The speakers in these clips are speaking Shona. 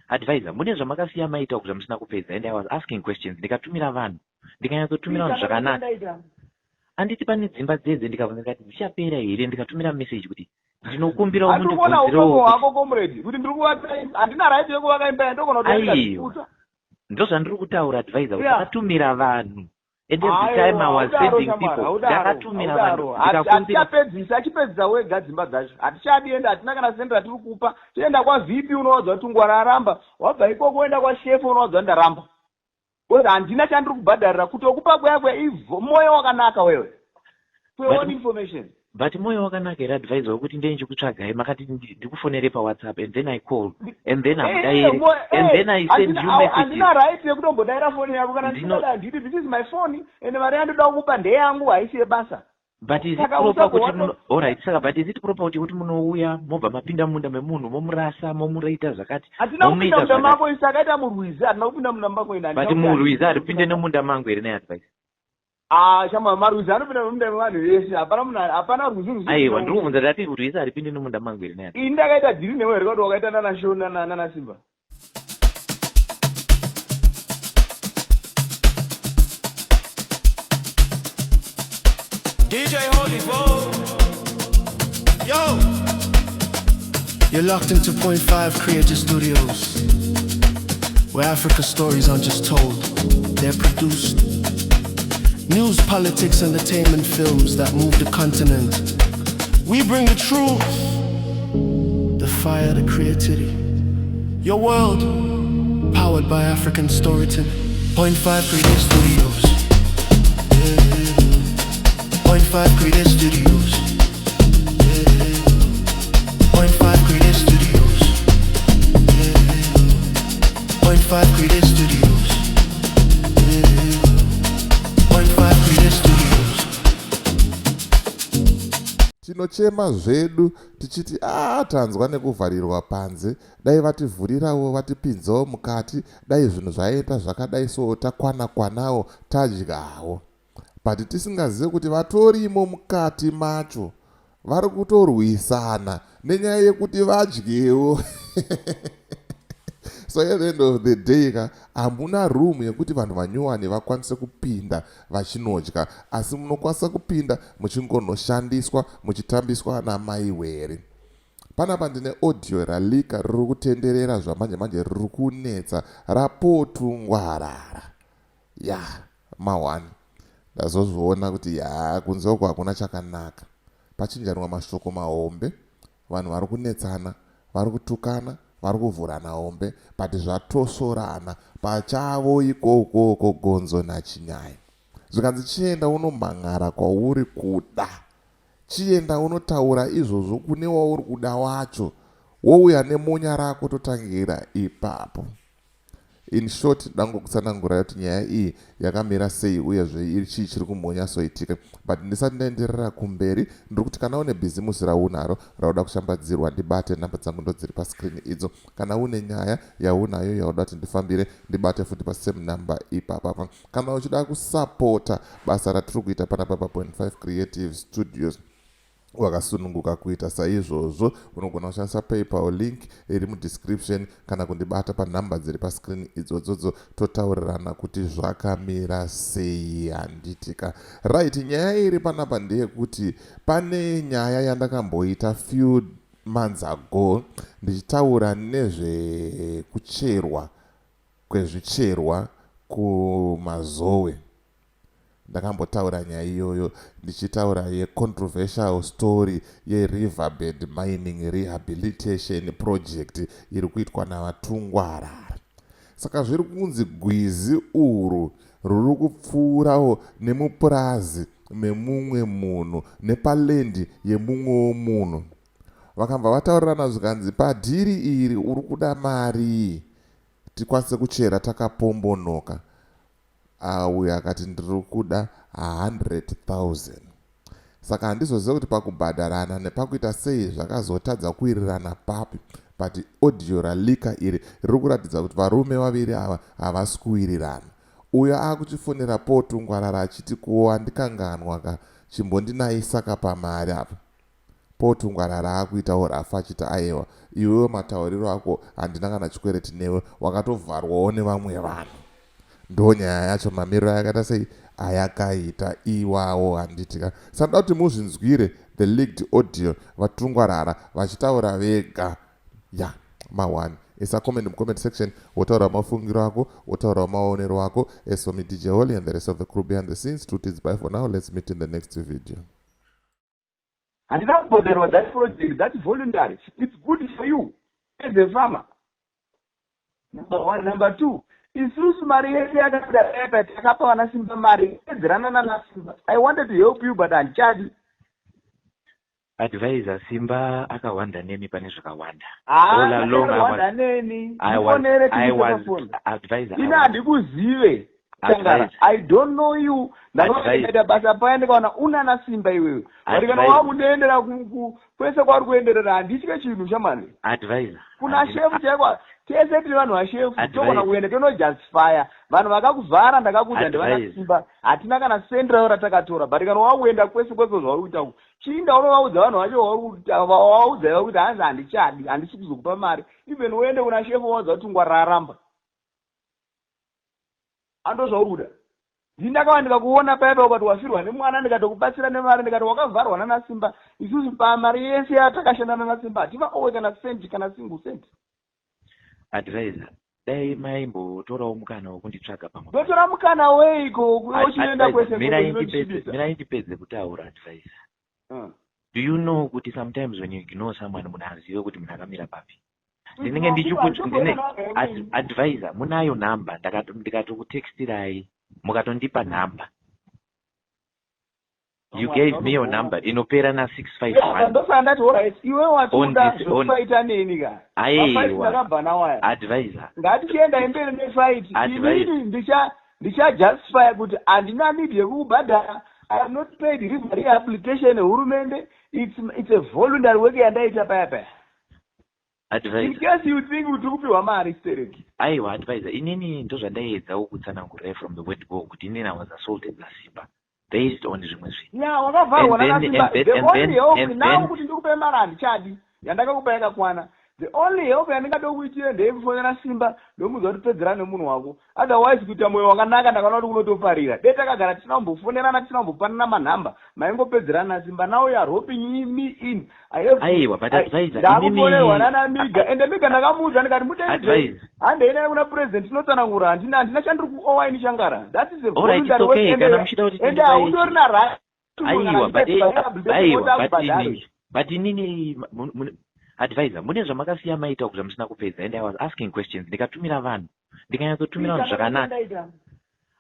Advisor, mune zvamakasiya maita uku zvamusina kupedza and I was asking questions ndikatumira vanhu. Ndikanyatsotumira vanhu zvakanaka. Anditi pane dzimba dzedze ndikabvunza ndikati dzichapera here ndikatumira message kuti ndinokumbirawo Andikuona mundibvunzirewo ukoko kuti hwako comrade kuti ndiri kuvaka imba. Handina right yekuvaka imba yandogona kuti Aiwa. ndikazviputsa. Ndozvandiri kutaura advisor kuti Yeah. ndakatumira vanhu. And every time Aiwa, I was haudaro sending shamwari, people, haudaro, ndakatumira haudaro. vanhu ndikakumbira Hatichapedzisi, achipedzisa wega dzimba dzacho. Hatichadi ende hatina kana sendi ratiri kupa. Toenda kwaVP unowadza kuti ngwara aramba. Wabva ikoko woenda kwashefu unowadza kuti ndaramba. Because handina chandiri kubhadharira kutokupa kuya kuya ivho moyo wakanaka wewe. For your But own information. But moyo wakanaka here advisor wekuti ndiye ndichikutsvagai makati ndikufonere pawhatsapp and then I call and then hamudairi and then I send you messages. Handina right yekutombodaira foni yako kana ndisingada handidi. This is my phone and mari yandoda kukupa ndeyangu haisi yebasa. But is it Saka proper usabva kuti wato muno alright saka but is it proper kuti kuti munouya mobva mapinda munda memunhu momurasa momuraita zvakati Hatina kupinda momuita munda zvakati. mako isu takaita murwizi hatina kupinda munda mako ini handina But kuti murwizi handina haripinde kupinda. nemunda mangu here neadvice? Ah shama marwizi anopinda nemunda mevanhu vese hapana munhu hapana rwizi Aiwa rusina ndiri kubvunza ndati rwizi haripinde nemunda mangu here neadvice? Ini ndakaita dhiri newe here kuti wakaita nana show nana nana Simba. DJ Holy Bo. Yo! You're locked into Point 5 Creative Studios, where Africa stories aren't just told, they're produced. News, politics, entertainment films that move the continent. We bring the truth, the fire, the creativity. Your world, powered by African storytelling. Point 5 Creative Studios. Point 5 Creative Studios. Point 5 Creative Studios. Point 5 Creative Studios. Point 5 Creative Studios. Tinochema zvedu tichiti a tanzwa nekuvharirwa panze, dai vativhurirawo vatipinzawo mukati, dai zvinhu zvaenda zvakadai so takwana kwanawo tadyawo. But tisingazive kuti vatorimo mukati macho vari kutorwisana nenyaya yekuti vadyewo. So at the end of the day ka hamuna room yekuti vanhu vanyowani vakwanise kupinda vachinodya, asi munokwanisa kupinda muchingonoshandiswa muchitambiswa namaiwere. Panapa ndine audio ralika riri kutenderera zvamanje manje riri kunetsa rapotungwarara. Ya ma1 ndazozviona kuti ya kunze uko hakuna chakanaka. Pachinjanwa mashoko mahombe, vanhu vari kunetsana, vari kutukana, vari kuvhurana hombe, but zvatosorana pachavo ikokoko gonzo nachinyai. Zvikanzi chienda unomhan'ara kwauri kuda. Chienda unotaura izvozvo kune wauri kuda wacho, wouya nemonya rako totangira ipapo. In short ndangokutsanangurai kuti nyaya iyi yakamira sei uyezve iri chii chiri kumbonyatsoitika. But ndisati ndaenderera kumberi ndiri kuti kana une bhizimusi raunaro rauda kushambadzirwa ndibate, nhamba dzangu ndodziri pascreen idzo. Kana une nyaya yaunayo yauda kuti ndifambire ndibate futi pasame number ipapapa. Kana uchida kusapota basa ratiri kuita panapa pa.5 Creative Studios wakasununguka kuita saizvozvo, unogona kushandisa PayPal link iri mudescription kana kundibata panhamba dziri pascreen idzodzodzo totaurirana kuti zvakamira sei handitika. Right, nyaya iri panapa ndeyekuti pane nyaya yandakamboita few months ago ndichitaura nezvekucherwa kwezvicherwa kuMazowe. Ndakambotaura nyaya iyoyo ndichitaura yecontroversial story yeriverbed mining rehabilitation project iri kuitwa navatungwarara. Saka zviri kunzi gwizi urwu ruri kupfuurawo nemupurazi memumwe munhu nepalendi yemumwewo munhu. Vakabva vataurirana zvikanzi padhiri iri uri kuda mari tikwanise kuchera takapombonoka. Uyo akati ndiri kuda 100,000. Saka handizoziva kuti pakubhadharana nepakuita sei zvakazotadza kuwirirana papi, but audio ralika iri riri kuratidza kuti varume vaviri ava havasi kuwirirana. Uyo akuchifonera potungwarara achiti kuwo andikanganwa ka chimbondinaisaka pamari apa. Paul Tungwarara akuitawo rafu achiti ayewa iwewe matauriro ako handina kana chikwereti newe wakatovharwawo nevamwe vanhu. Ndonyaya yacho mamiriro ayakaita sei ayakaita iwawo handitika. Saka kuti muzvinzwire the leaked audio vaTungwarara vachitaura vega ya ma1 isa comment mucomment section wotaura mafungiro ako wotaurawo maonero ako. As for me, DJ Holly and the rest of the crew behind the scenes, two is bye for now. Let's meet in the next video. Handina kubhadharwa that project. That voluntary, it's good for you as a farmer, number one. Number two, isusu mari yedu yakabuda pepa takapa vana Simba mari edzerana nana Simba. I wanted to help you, but handichadi. Advisor, Simba akawanda nemi pane zvakawanda. Akawanda neni? Ndifonere. Advisor. Ine handikuzive, Tangara. I don't know you. Ndakaita basa paya ndikaona unana Simba iwewe, but kana wakundiendera kwese kwauri kuenderera, handitye chinhu shamani. Advisor. Kuna shefu chaiko, tese tiri vanhu vashefu, togona kuenda tonojustifya vanhu vakakuvhara. Ndakakuudza, ndivana Simba, hatina kana sendi ravo ratakatora, but kana wakuenda kwese kwese zvauri kuita, chinda unovaudza vanhu vacho vawaudza iva kuti hanzi handichadi, handisi kuzokupa mari. Even uende kuna shefu waudza kuti ngwararamba ando zvauri kuda. Ndini ndakava ndikakuona paipa ukati wafirwa nemwana, ndikatokubatsira nemari, ndikati wakavharwa nanaSimba. Isusu pamari yese yatakashanda nanaSimba hativaowe kana sendi, kana single cent. Advisor, dai maimbotorawo mukana wekunditsvaga pamwe. Ndotora mukana weiko uchienda kwese? Mirai ndipedze kutaura, advisor. Do you know kuti sometimes when you ignore someone, munhu azive kuti munhu akamira papi? Ndinenge ndichikuti ndine advisor, munayo nhamba, ndikatokutextirai mukatondipa nhamba. You gave me your number inopera na651. Ndosaka ndati alright, iwe watoda zvekufaita neni ka. Aiwa. Ndakabva nawaya. Advisor. Ngatichienda mberi nefight. Inini ndichajustifya kuti handina need yekukubhadhara. I am not paid river rehabilitation hurumende. It's a voluntary work yandaita paya paya. In Advisor. case you think kuti kupiwa mari stereki. Aiwa advisor, inini ndozvandaiedzawo kutsanangurirai from the word go kuti inini I was assaulted naSimba based on zvimwe zvinhu. Ya, wakavharwa And then- nanaSimba. and then- The and only then- help and now then- kuti ndikupe mari handichadi, yandakakupa yakakwana. The only help yandingade kuitire ndeyekufonera Simba ndomuudza kuti pedzera nemunhu wako. Otherwise kuita mwoyo wakanaka ndakaona kuti kunotoparira. De takagara tisina kumbofonerana, tisina kumbopanana manhamba, maingopedzerana naSimba. Now you are roping me in. I have to- Aiwa, but advisor, Ndakufonerwa inini nana Miga, ende Miga ndakamuudza ndikati mudeedze, Advisor. handei naye kuna president tinotsanangura. Handina chandiri kuowa ini, Changara. That is a Alright, it's voluntary work. okay. Kana muchida kuti Ende tindipai hautorina right. Aiwa, but aiwa, but inini advisor, mune zvamakasiya maita zvamusina kupedza, and I was asking questions, ndikatumira vanhu, ndikanyatsotumira vanhu zvakanaka.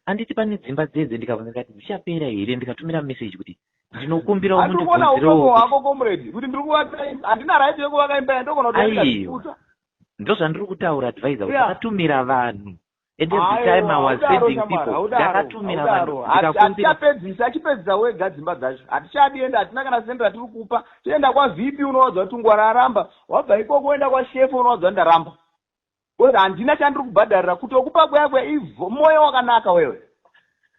Handiti pane dzimba dzedze, ndikabvunza ndikati dzichapera here, ndikatumira message kuti ndinokumbirawo Handiri kuona mundibvunzirewo ukoko kuti hwako, comrade, kuti ndiri kuvaka, handina right yekuvaka imba yandogona Aiwa. kutoita. Ndozvandiri kutaura, advisor, kuti ndakatumira vanhu and every time I was sending people, ndakatumira vanhu ndikakumbira. Hatichapedzisa, achipedzisa wega dzimba dzacho. Hatichadi, ende hatina kana sendi ratiri kupa. Toenda kwaVP unowadza kuti ngwararamba, wabva ikoko uenda kwashefu unowadza kuti ndaramba, because handina chandiri kubhadharira kutokupa kuya kuya. Mwoyo wakanaka wewe,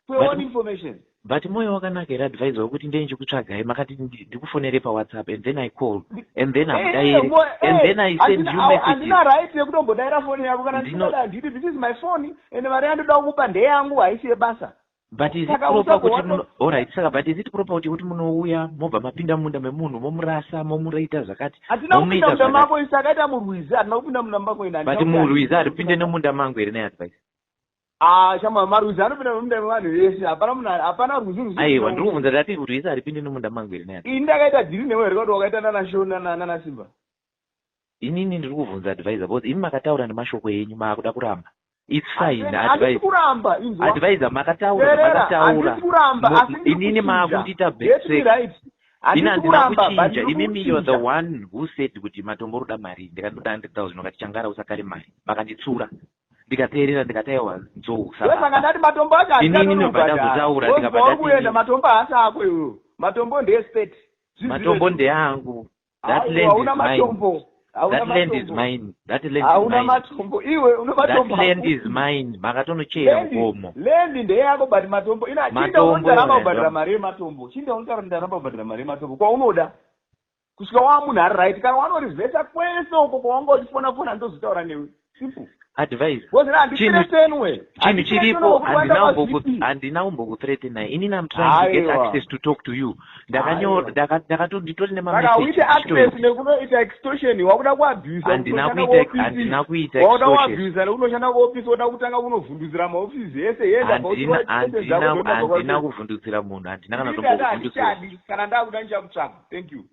for your own information. But mwoyo wakanaka here, advisor, wekuti ndee ndichikutsvagai makati ndikufonere paWhatsApp, and then I call and then hamudairi, and then I send you messages? Handina right yekutombodaira foni yako kana ndisingada. Handidi. This is my phone, ende mari yandoda kukupa ndeyangu, haisi yebasa. But is it Saka proper usabva kuti alright, saka but is it proper kuti munouya mobva mapinda munda memunhu, momurasa, momuraita zvakati, Hatina kupinda momuita munda zvakati? mako isi, akaita murwizi. Hatina kupinda munda mako ine. But murwizi haripinde nemunda mangu here neadvice? Ah, shama, marwizi anopinda nemunda mevanhu vese. Hapana munhu, hapana rwizi rwizi. Aiwa, ndiri kubvunza, ndati rwizi haripinde nemunda mangu here neadvice? Ini ndakaita deal newe here kuti wakaita nana nana Simba? Inini ndiri kubvunza, advisor, because imi makataura nemashoko enyu maakuda kuramba. It's fine, Handisi advisor. kuramba, inzwa. Advisor, makataura. Teerera, Makataura. handisi kuramba, asi ndiri Inini kuchinja. maakundiita Get me backtrack. right. Ini Handisi handina kuramba, but kuchinja. ndiri Imimi, you're the kuchinja. one who said kuti matombo roda mari. Ndikatoda 100 000, ukati Changara usakare mari. Makanditsura, ndikateerera, ndikati aiwa, nzou Ndosaka sababa. ndati matombo acho Inini ndobva ndazotaura, ndikabva uri ndati kuenda matombo haasi ako iwewe. Matombo ndeestate. Matombo ndeangu. That land Hauna is mine. matombo. Hauna That land is matombo. mine. That land is Hauna mine. matombo iwe, una That matombo. land is mine. Makatonochera mugomo. Land ndeyako, but matombo ina chinda Matombo unondaramba iwona kubhadhara ndo- mari yematombo. Chinda unotaura ndaramba kubhadhara mari yematombo kwaunoda. Kusvika wava munhu ari right. Kana wanorivhesa kwese uko kwawanga uchifona fona, ndozotaura newe. Simple. Advice. Because handithreatenwe. Chinhu chiripo, handina kumbokuthreatenai. Inini am trying to get access to talk to you. Nditori Saka uite access nekunoita extortion, wakuda kuabhusa. Handina kuita. Wakuda kuabhusa nekunoshanda kuofisi, woda kutanga kunovhundutsira maofisi ese. Handina kuvhundutsira munhu, handina kana tombokuvhundutsira. Kana ndakuda, ndichakutsvaga. Thank you.